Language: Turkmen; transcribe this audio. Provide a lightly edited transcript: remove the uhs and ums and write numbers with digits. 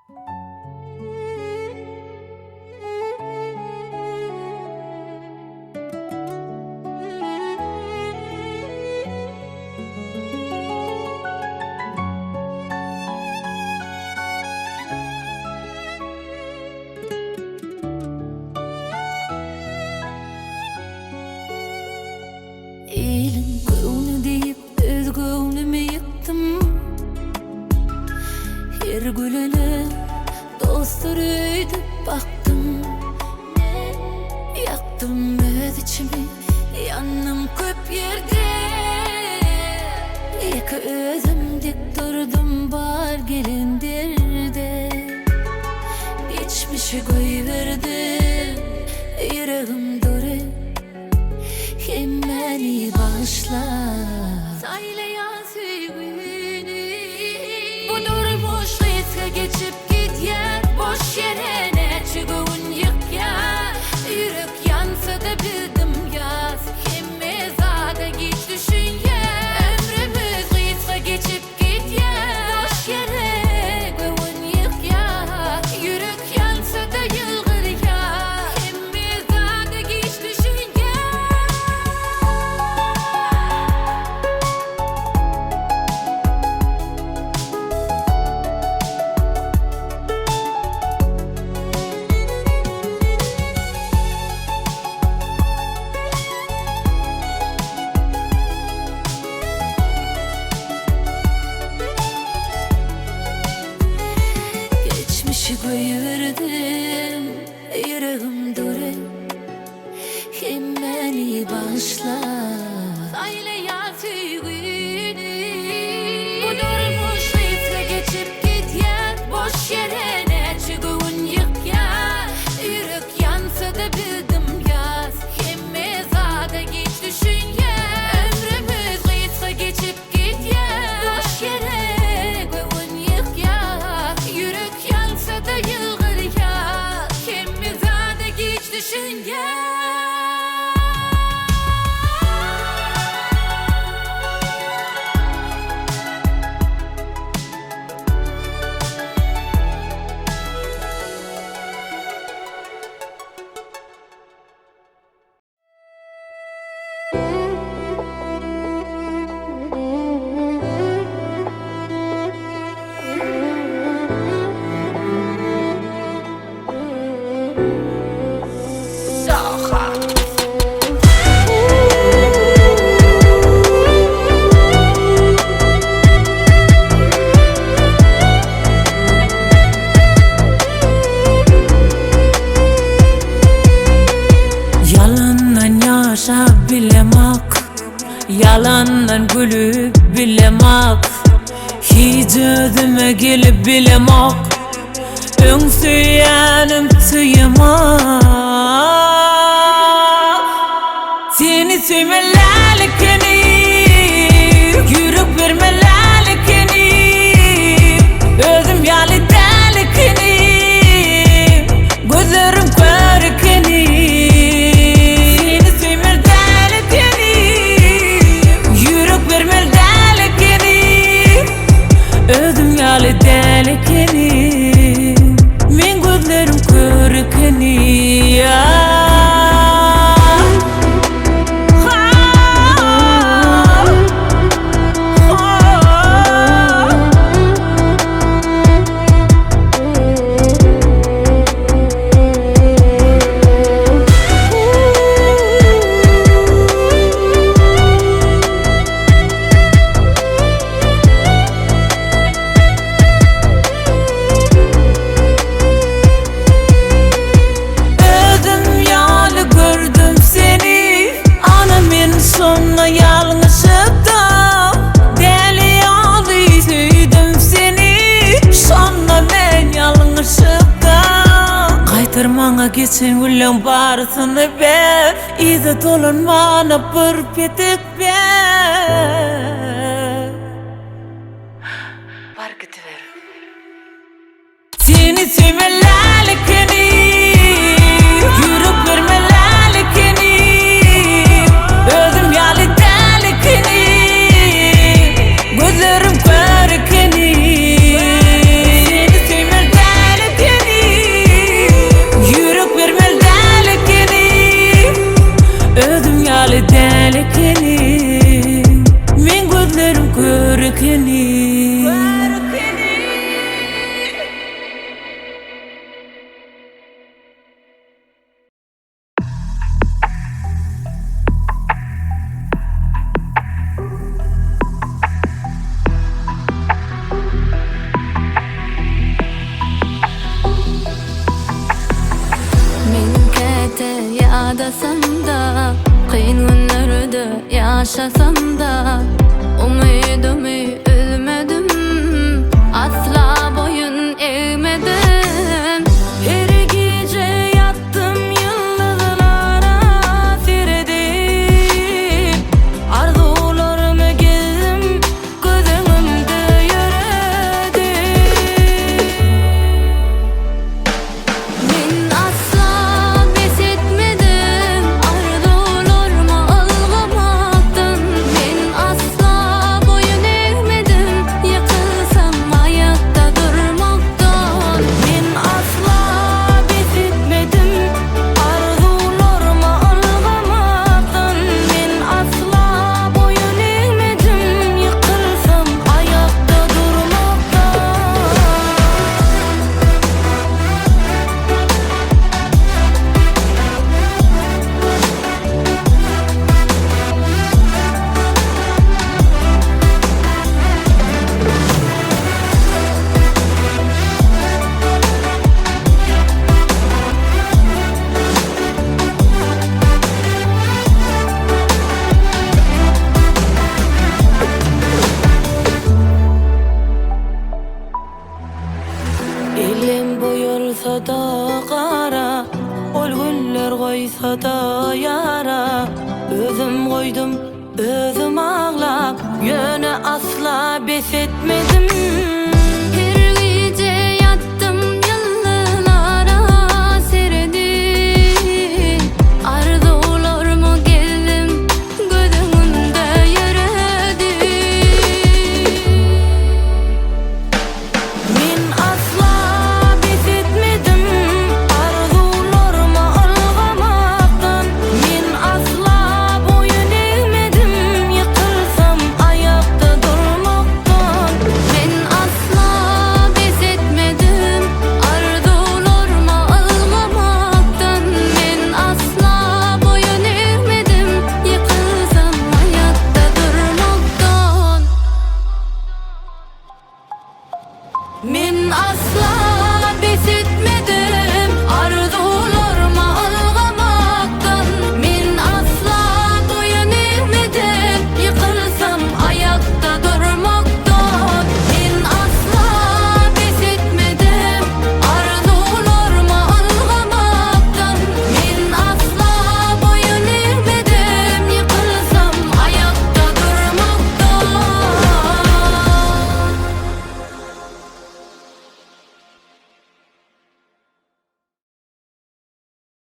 Iliň göwni diýip öz göwnümi ýykdym Her gülene dostdur öýdüp bakdym Ýakdym öz içimi ýandym köp ýerde Ýeke özüm dik durdum bar gelen derde Geçmişi goýberdim ýüregim dury Hemmäni bagyşla. Saýlaýan söýgüni. Bu durmuş gysga geçip gidýär, Boş ýere näçe göwün ýykýar. Ýürek ýansa-da bildim ýaz, Hemme zada giç düşünýär. Ömrümiz gysga geçip gidýär, Boş ýere göwün ýykýar. Ýürek ýansa-da ýylgyrýar, Hemme zada giç düşünýär. Geçmişi goýberdim, ýüregim dury. Hemmäni bagyşla. Saýlaýan söýgüni. Bu durmuş gysga geçip gidýär, Boş ýere näçe göwün ýykýar. Ýürek ýansa-da bildim ýaz, Hemme zada giç düşünýär. Ömrümiz gysga geçip gidýär, Boş ýere göwün ýykýar. Ýürek ýansa-da ýylgyrýar, Hemme zada giç düşünýär. Ýalandan ýaşap bilemok Ýalandan gülüp bilemok Hiç özüme gelip bilemok Öň söýýänim söýemok Seni söýmeli däl ekenim Ýürek bermeli däl ekenim Özüm ýaly däl ekenim Gözlerim kör ekeni Seni söýmeli däl ekenim Ýürek bermeli däl ekenim Özüm ýaly däl ekenim Meň gözlerim kör ekeni Özüm ýaly gördüm seni Ana men şonda ýalňyşypdym Däli ýaly söýdüm seni Şonda men ýalňyşypdym Gaýtar maňa geçen günleň barysyny ber Yza dolanmana bir petek ber Bar gidiber. Seni söýmeli däl ekenim, Ýürek bermeli däl ekenim, Özüm ýaly däl ekenim, Gözlerim kör ekeni. Seni söýmeli däl. Ýaşasam da umydymy üzmedim Asla boýun egmedim. Her gije ýatdym ýyldyzlara seredip Arzuwlarymy gezdim göz öňümde ýöredi. Men asla bes etmedim arzuwlaryma ylgamakdan Men asla boýun egmedim ýykylsam aýakda durmakdan. Men asla bes etmedim arzuwlaryma ylgamakdan Men asla boýun egmedim ýykylsam aýakda durmakdan. Elim boýalsa-da gara, Ol güller goýsa-da ýara, Özüm goýdum, özüm aglap, Ýöne asla bes etmedim. Her gije ýatdym ýyldyzlara seredip Arzuwlarymy gezdim göz öňümde ýöredi. Men asla bes etmedim arzuwlaryma ylgamakdan Men asla boýun egmedim ýykylsam aýakda durmakdan. Men asla bes etmedim arzuwlaryma ylgamakdan Men asla boýun egmedim ýykylsam aýakda durmakdan. Men asla Bes etmedim.